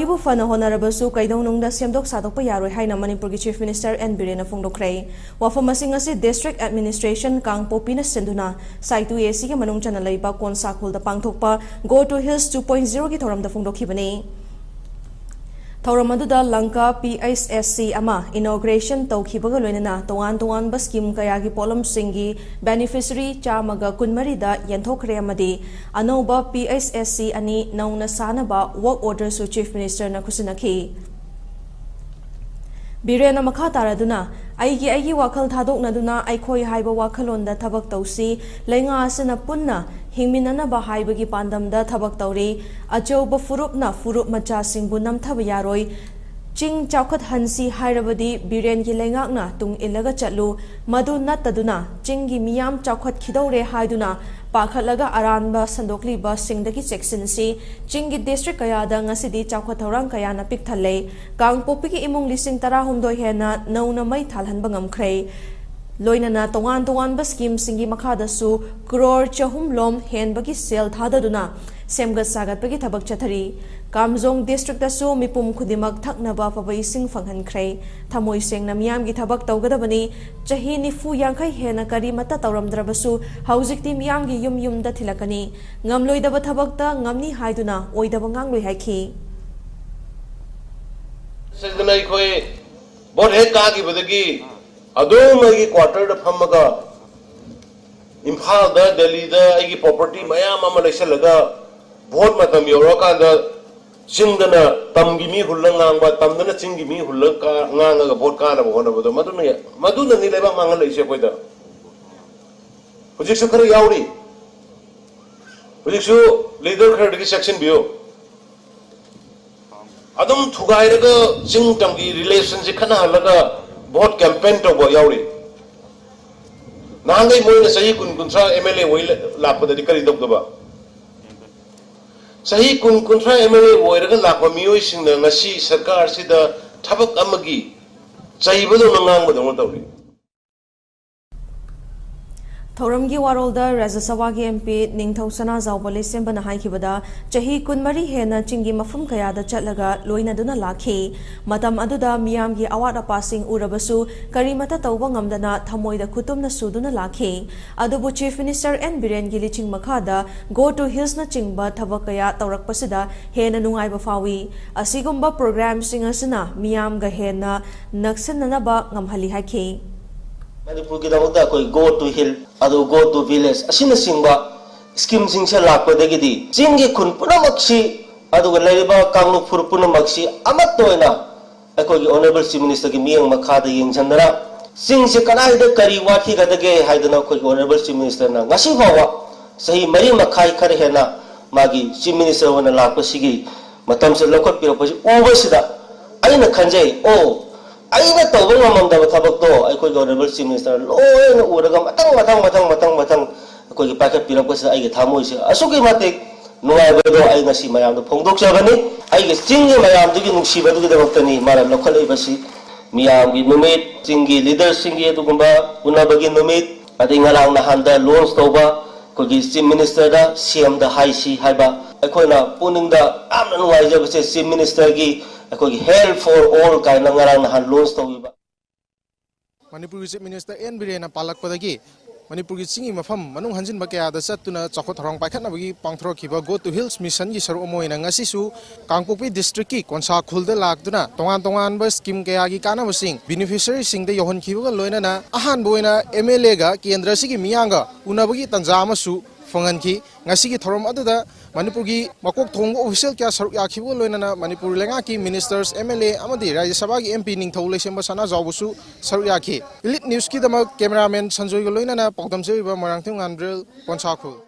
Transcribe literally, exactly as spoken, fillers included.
ꯕꯨ ꯐꯅ ꯍꯣꯠꯅꯔꯕꯁꯨ ꯀꯩꯗꯧꯅꯨꯡꯗ ꯁꯦꯝꯗꯣꯛ ꯁꯥꯗꯣꯛꯄ ꯌꯥꯔꯣꯏ ꯍꯥꯏꯅ ꯃꯅꯤꯄꯨꯔꯒꯤ Chief Minister ꯑꯦꯟ ꯕꯤꯔꯦꯟꯅ ꯐꯣꯡꯗꯣꯛꯈ꯭ꯔꯦ꯫ ꯋꯥꯐꯝ ꯑꯁꯤꯡ ꯑꯁꯤ District Administration ꯀꯥꯡꯄꯣꯛꯄꯤꯅ ꯁꯤꯟꯗꯨꯅ ꯁꯥꯏꯇꯨ ꯑꯦꯁꯤꯒꯤ ꯃꯅꯨꯡ ꯆꯟꯅ ꯂꯩꯕ ꯀꯣꯟꯁꯥꯈꯣꯜꯗ ꯄꯥꯡꯊꯣꯛꯄ Go to Hills two point zero ꯒꯤ ꯊꯧꯔꯝꯗ ꯐꯣꯡꯗꯣꯛꯈꯤꯕꯅꯤ꯫ ꯊꯧꯔꯝ ꯑꯗꯨꯗ Lanka P H S C ꯑꯃ inauguration ꯇꯧꯈꯤꯕꯒ ꯂꯣꯏꯅꯅ ꯇꯣꯉꯥꯟ ꯇꯣꯉꯥꯟꯕ scheme ꯀꯌꯥꯒꯤ ꯄꯣꯠꯂꯝꯁꯤꯡꯒꯤ beneficiary ꯆꯥꯝꯃꯒ ꯀꯨꯟꯃꯔꯤꯗ ꯌꯦꯟꯊꯣꯛꯈ꯭ꯔꯦ ꯑꯃꯗꯤ ꯑꯅꯧꯕ P H S C ꯑꯅꯤ ꯅꯧꯅ ꯁꯥꯅꯕ work order ꯁꯨ Chief Minister ꯅ ꯈꯨꯠꯁꯤꯟꯅꯈꯤ꯫ ꯕꯤꯔꯦꯟꯅ ꯃꯈꯥ ꯇꯥꯔꯗꯨꯅ, "ꯑꯩꯒꯤ, ꯑꯩꯒꯤ ꯋꯥꯈꯜ ꯊꯥꯗꯣꯛꯅꯗꯨꯅ ꯑꯩꯈꯣꯏ ꯍꯥꯏꯕ ꯋꯥꯈꯜꯂꯣꯟꯗ ꯊꯕꯛ ꯇꯧꯁꯤ꯫ ꯂꯩꯉꯥꯛ ꯑꯁꯤꯅ ꯄꯨꯟꯅ ꯍꯤꯡꯃꯤꯟꯅꯅꯕ ꯍꯥꯏꯕꯒꯤ ꯄꯥꯟꯗꯝꯗ ꯊꯕꯛ ꯇꯧꯔꯤ꯫ ꯑꯆꯧꯕ ꯐꯨꯔꯨꯞꯅ ꯐꯨꯔꯨꯞ ꯃꯆꯥꯁꯤꯡꯕꯨ ꯅꯝꯊꯕ ꯌꯥꯔꯣꯏ꯫ ꯆꯤꯡ ꯆꯥꯎꯈꯠꯍꯟꯁꯤ ꯍꯥꯏꯔꯕꯗꯤ ꯕꯤꯔꯦꯟꯒꯤ ꯂꯩꯉꯥꯛꯅ ꯇꯨꯡ ꯏꯜꯂꯒ ꯆꯠꯂꯨ꯫ ꯃꯗꯨ ꯅꯠꯇꯗꯨꯅ ꯆꯤꯡꯒꯤ ꯃꯤꯌꯥꯝ ꯆꯥꯎꯈꯠꯈꯤꯗꯧꯔꯦ ꯍꯥꯏꯗꯨꯅ ꯄꯥꯈꯠꯂꯒ ꯑꯔꯥꯟꯕ ꯁꯟꯗꯣꯛꯂꯤꯕꯁꯤꯡꯗꯒꯤ ꯆꯦꯛꯁꯤꯟꯁꯤ꯫ ꯆꯤꯡꯒꯤ district ꯀꯌꯥꯗ ꯉꯁꯤꯗꯤ ꯆꯥꯎꯈꯠ ꯊꯧꯔꯥꯡ ꯀꯌꯥꯅ ꯄꯤꯛ ꯊꯜꯂꯦ꯫ ꯀꯥꯡꯄꯣꯛꯄꯤꯒꯤ ꯏꯃꯨꯡ ꯂꯤꯁꯤꯡ ꯇꯔꯥꯍꯨꯝꯗꯣꯏ ꯍꯦꯟꯅ ꯅꯧꯅ ꯃꯩ ꯊꯥꯜꯍꯟꯕ ꯉꯝꯈ꯭ꯔꯦ꯫ ꯂꯣꯏꯅꯅ ꯇꯣꯉꯥꯟ ꯇꯣꯉꯥꯟꯕ scheme ꯁꯤꯡꯒꯤ ꯃꯈꯥꯗꯁꯨ ꯀ꯭ꯔꯣꯔ ꯆꯍꯨꯝ ꯂꯣꯝ ꯍꯦꯟꯕꯒꯤ ꯁꯦꯜ ꯊꯥꯗꯗꯨꯅ ꯁꯦꯝꯒꯠ ꯁꯥꯒꯠꯄꯒꯤ ꯊꯕꯛ ꯆꯠꯊꯔꯤ꯫ ꯀꯥꯝꯖꯣꯡ district ꯇꯁꯨ ꯃꯤꯄꯨꯝ ꯈꯨꯗꯤꯡꯃꯛ ꯊꯛꯅꯕ ꯑꯐꯕ ꯏꯁꯤꯡ ꯐꯪꯍꯟꯈ꯭ꯔꯦ꯫ ꯊꯃꯣꯏ ꯁꯦꯡꯅ ꯃꯤꯌꯥꯝꯒꯤ ꯊꯕꯛ ꯇꯧꯒꯗꯕꯅꯤ꯫ ꯆꯍꯤ ꯅꯤꯐꯨ ꯌꯥꯡꯈꯩ ꯍꯦꯟꯅ ꯀꯔꯤꯃꯠꯇ ꯇꯧꯔꯝꯗ꯭ꯔꯕꯁꯨ ꯍꯧꯖꯤꯛꯇꯤ ꯃꯤꯌꯥꯝꯒꯤ ꯌꯨꯝ ꯌꯨꯝꯗ ꯊꯤꯜꯂꯛꯀꯅꯤ꯫ ꯉꯝꯂꯣꯏꯗꯕ ꯊꯕꯛꯇ ꯉꯝꯅꯤ ꯍꯥꯏꯗꯨꯅ ꯑꯣꯏꯗꯕ ꯉꯥꯡꯂꯣꯏ" ꯍꯥꯏꯈꯤ꯫ ꯁꯤꯗꯅ ꯑꯩꯈꯣꯏ ꯚꯣꯠ ꯍꯦꯛ ꯀꯥꯈꯤꯕꯗꯒꯤ ꯑꯗꯨꯝ ꯑꯩꯒꯤ quarter ꯗ ꯐꯝꯃꯒ ꯏꯝꯐꯥꯜꯗ, ꯗꯦꯜꯂꯤꯗ ꯑꯩꯒꯤ property ꯃꯌꯥꯝ ꯑꯃ ꯂꯩꯁꯜꯂꯒ ꯚꯣꯠ ꯃꯇꯝ ꯌꯧꯔꯛꯑꯀꯥꯟꯗ ꯆꯤꯡꯗꯅ ꯇꯝꯒꯤ ꯃꯤ ꯍꯨꯜꯂ ꯉꯥꯡꯕ, ꯇꯝꯗꯅ ꯆꯤꯡꯒꯤ ꯃꯤ ꯍꯨꯜꯂ ꯀꯥ-, ꯉꯥꯡꯉꯒ ꯚꯣꯠ ꯀꯥꯅꯕ ꯍꯣꯠꯅꯕꯗꯣ, ꯃꯗꯨꯅ, ꯃꯗꯨꯅꯅꯤ ꯂꯩꯕꯥꯛ ꯃꯥꯡꯍꯜꯂꯛꯏꯁꯦ ꯑꯩꯈꯣꯏꯗ꯫ ꯍꯧꯖꯤꯛꯁꯨ ꯈꯔ ꯌꯥꯎꯔꯤ꯫ ꯍꯧꯖꯤꯛꯁꯨ leader ꯈꯔꯗꯒꯤ ꯆꯦꯛꯁꯤꯟꯕꯤꯌꯨ꯫ ꯑꯗꯨꯝ ꯊꯨꯒꯥꯏꯔꯒ ꯆꯤꯡ ꯇꯝꯒꯤ relation ꯁꯦ ꯈꯠꯅꯍꯜꯂꯒ ꯚꯣꯠ campaign ꯇꯧꯕ ꯌꯥꯎꯔꯤ꯫ ꯅꯍꯥꯟꯈꯩ ꯃꯣꯏꯅ ꯆꯍꯤ ꯀꯨꯟ, ꯀꯨꯟꯊ꯭ꯔꯥ M L A ꯑꯣꯏ ꯂꯥꯛꯄꯗꯗꯤ ꯀꯔꯤ ꯇꯧꯗꯕ? ꯆꯍꯤ ꯀꯨꯟ, ꯀꯨꯟꯊ꯭ꯔꯥ M L A ꯑꯣꯏꯔꯒ ꯂꯥꯛꯄ ꯃꯤꯑꯣꯏꯁꯤꯡꯅ ꯉꯁꯤ ꯁꯔꯀꯥꯔꯁꯤꯗ ꯊꯕꯛ ꯑꯃꯒꯤ ꯆꯩꯕꯗꯧꯅ ꯉꯥꯡꯕꯗꯧꯅ ꯇꯧꯔꯤ꯫ ꯊꯧꯔꯝꯒꯤ ꯋꯥꯔꯣꯜꯗ ꯔꯥꯖ꯭ꯌ ꯁꯚꯥꯒꯤ M P ꯅꯤꯡꯊꯧ ꯁꯅꯥꯖꯥꯎꯕ ꯂꯩꯁꯦꯝꯕꯅ ꯍꯥꯏꯈꯤꯕꯗ, ꯆꯍꯤ ꯀꯨꯟꯃꯔꯤ ꯍꯦꯟꯅ ꯆꯤꯡꯒꯤ ꯃꯐꯝ ꯀꯌꯥꯗ ꯆꯠꯂꯒ ꯂꯣꯏꯅꯗꯨꯅ ꯂꯥꯛꯈꯤ꯫ ꯃꯇꯝ ꯑꯗꯨꯗ ꯃꯤꯌꯥꯝꯒꯤ ꯑꯋꯥꯠ ꯑꯄꯥꯁꯤꯡ ꯎꯔꯕꯁꯨ ꯀꯔꯤꯃꯠꯇ ꯇꯧꯕ ꯉꯝꯗꯅ ꯊꯃꯣꯏꯗ ꯈꯨꯇꯨꯝꯅ ꯁꯨꯗꯨꯅ ꯂꯥꯛꯈꯤ꯫ ꯑꯗꯨꯕꯨ Chief Minister N ꯕꯤꯔꯦꯟꯒꯤ ꯂꯤꯆꯤꯡ ꯃꯈꯥꯗ Go to Hillsꯅꯆꯤꯡꯕ ꯊꯕꯛ ꯀꯌꯥ ꯇꯧꯔꯛꯄꯁꯤꯗ ꯍꯦꯟꯅ ꯅꯨꯡꯉꯥꯏꯕ ꯐꯥꯎꯏ꯫ ꯑꯁꯤꯒꯨꯝꯕ programꯁꯤꯡ ꯑꯁꯤꯅ ꯃꯤꯌꯥꯝꯒ ꯍꯦꯟꯅ ꯅꯛꯁꯤꯟꯅꯅꯕ ꯉꯝꯍꯜꯂꯤ ꯍꯥꯏꯈꯤ꯫ ꯃꯅꯤꯄꯨꯔꯒꯤꯗꯃꯛꯇ ꯑꯩꯈꯣꯏ Go to Hill, ꯑꯗꯨ Go to Village ꯑꯁꯤꯅꯆꯤꯡꯕ schemeꯁꯤꯡꯁꯦ ꯂꯥꯛꯄꯗꯒꯤꯗꯤ ꯆꯤꯡꯒꯤ ꯈꯨꯟ ꯄꯨꯝꯅꯃꯛꯁꯤ, ꯑꯗꯨꯒ ꯂꯩꯔꯤꯕ ꯀꯥꯡꯂꯨꯞ ꯐꯨꯔꯨꯞ ꯄꯨꯝꯅꯃꯛꯁꯤ ꯑꯃꯠꯇ ꯑꯣꯏꯅ ꯑꯩꯈꯣꯏꯒꯤ Honourable Chief Ministerꯒꯤ ꯃꯤꯠꯌꯦꯡ ꯃꯈꯥꯗ ꯌꯦꯡꯁꯤꯟꯗꯅ, ꯆꯤꯡꯁꯦ ꯀꯗꯥꯏꯗ ꯀꯔꯤ ꯋꯥꯠꯈꯤꯒꯗꯒꯦ ꯍꯥꯏꯗꯅ ꯑꯩꯈꯣꯏꯒꯤ Honourable Chief Ministerꯅ ꯉꯁꯤ ꯐꯥꯎꯕ ꯆꯍꯤ ꯃꯔꯤ ꯃꯈꯥꯏ ꯈꯔ ꯍꯦꯟꯅ ꯃꯥꯒꯤ Chief Minister ꯑꯣꯏꯅ ꯂꯥꯛꯄꯁꯤꯒꯤ ꯃꯇꯝꯁꯦ ꯂꯧꯈꯠꯄꯤꯔꯛꯄꯁꯤ ꯎꯕꯁꯤꯗ ꯑꯩꯅ ꯈꯟꯖꯩ, ꯑꯣ, ꯑꯩꯅ ꯇꯧꯕ ꯉꯝꯃꯝꯗꯕ ꯊꯕꯛꯇꯣ ꯑꯩꯈꯣꯏꯒꯤ Honourable Chief Minister ꯂꯣꯏꯅ ꯎꯔꯒ ꯃꯊꯪ ꯃꯊꯪ ꯃꯊꯪ ꯃꯊꯪ ꯃꯊꯪ ꯑꯩꯈꯣꯏꯒꯤ ꯄꯥꯏꯈꯠꯄꯤꯔꯛꯄꯁꯤꯗ ꯑꯩꯒꯤ ꯊꯃꯣꯏꯁꯦ ꯑꯁꯨꯛꯀꯤ ꯃꯇꯤꯛ ꯅꯨꯡꯉꯥꯏꯕꯗꯣ ꯑꯩ ꯉꯁꯤ ꯃꯌꯥꯝꯗ ꯐꯣꯡꯗꯣꯛꯆꯕꯅꯤ꯫ ꯑꯩꯒꯤ ꯆꯤꯡꯒꯤ ꯃꯌꯥꯝꯗꯨꯒꯤ ꯅꯨꯡꯁꯤꯕꯗꯨꯒꯤꯗꯃꯛꯇꯅꯤ ꯃꯥꯅ ꯂꯧꯈꯠꯂꯛꯏꯕꯁꯤ꯫ ꯃꯤꯌꯥꯝꯒꯤ ꯅꯨꯃꯤꯠ, ꯆꯤꯡꯒꯤ leaderꯁꯤꯡꯒꯤ ꯑꯗꯨꯒꯨꯝꯕ ꯎꯅꯕꯒꯤ ꯅꯨꯃꯤꯠ, ꯑꯗꯩ ꯉꯔꯥꯡ ꯅꯍꯥꯟꯗ launch ꯇꯧꯕ ꯑꯩꯈꯣꯏꯒꯤ Chief Ministerꯗ, CMꯗ ꯍꯥꯏꯁꯤ ꯍꯥꯏꯕ, ꯑꯩꯈꯣꯏꯅ ꯄꯨꯛꯅꯤꯡꯗ ꯌꯥꯝꯅ ꯅꯨꯡꯉꯥꯏꯖꯕꯁꯦ Chief Ministerꯒꯤ ꯑꯩꯈꯣꯏꯒꯤ Health for All ꯀꯥꯏꯅ ꯉꯔꯥꯡ ꯅꯍꯥꯟ launch ꯇꯧꯈꯤꯕ꯫ ꯃꯅꯤꯄꯨꯔꯒꯤ Chief Minister N ꯕꯤꯔꯦꯟꯅ ꯄꯥꯜꯂꯛꯄꯗꯒꯤ ꯃꯅꯤꯄꯨꯔꯒꯤ ꯆꯤꯡꯒꯤ ꯃꯐꯝ ꯃꯅꯨꯡ ꯍꯟꯖꯤꯟꯕ ꯀꯌꯥꯗ ꯆꯠꯇꯨꯅ ꯆꯥꯎꯈꯠ ꯊꯧꯔꯥꯡ ꯄꯥꯏꯈꯠꯅꯕꯒꯤ ꯄꯥꯡꯊꯣꯔꯛꯈꯤꯕ Go to Hills Missionꯒꯤ ꯁꯔꯨꯛ ꯑꯃ ꯑꯣꯏꯅ ꯉꯁꯤꯁꯨ ꯀꯥꯡꯄꯣꯛꯄꯤ districtꯀꯤ ꯀꯣꯟꯁꯥ ꯈꯨꯜꯗ ꯂꯥꯛꯇꯨꯅ ꯇꯣꯉꯥꯟ ꯇꯣꯉꯥꯟꯕ scheme ꯀꯌꯥꯒꯤ ꯀꯥꯟꯅꯕꯁꯤꯡ beneficiaryꯁꯤꯡꯗ ꯌꯧꯍꯟꯈꯤꯕꯒ ꯂꯣꯏꯅꯅ ꯑꯍꯥꯟꯕ ꯑꯣꯏꯅ MLAꯒ ꯀꯦꯟꯗ꯭ꯔ ꯑꯁꯤꯒꯤ ꯃꯤꯌꯥꯝꯒ ꯎꯅꯕꯒꯤ ꯇꯥꯟꯖꯥ ꯑꯃꯁꯨ ꯐꯪꯍꯟꯈꯤ꯫ ꯉꯁꯤꯒꯤ ꯊꯧꯔꯝ ꯑꯗꯨꯗ ꯃꯅꯤꯄꯨꯔꯒꯤ ꯃꯀꯣꯛ ꯊꯣꯡꯕ official ꯀꯌꯥ ꯁꯔꯨꯛ ꯌꯥꯈꯤꯕꯒ ꯂꯣꯏꯅꯅ ꯃꯅꯤꯄꯨꯔ ꯂꯩꯉꯥꯛꯀꯤ ministers, MLA ꯑꯃꯗꯤ ꯔꯥꯖ꯭ꯌ ꯁꯚꯥꯒꯤ MP ꯅꯤꯡꯊꯧ ꯂꯩꯁꯦꯝꯕ ꯁꯅꯥꯖꯥꯎꯕꯁꯨ ꯁꯔꯨꯛ ꯌꯥꯈꯤ꯫ Elite Newsꯀꯤꯗꯃꯛ cameraman ꯁꯟꯖꯣꯏꯒ ꯂꯣꯏꯅꯅ ꯄꯥꯎꯗꯝꯖꯔꯤꯕ ꯃꯣꯏꯔꯥꯡꯊꯦꯝ ꯉꯥꯟꯕ꯭ꯔꯦꯜ, ꯀꯣꯟꯁꯥꯈꯨꯜ꯫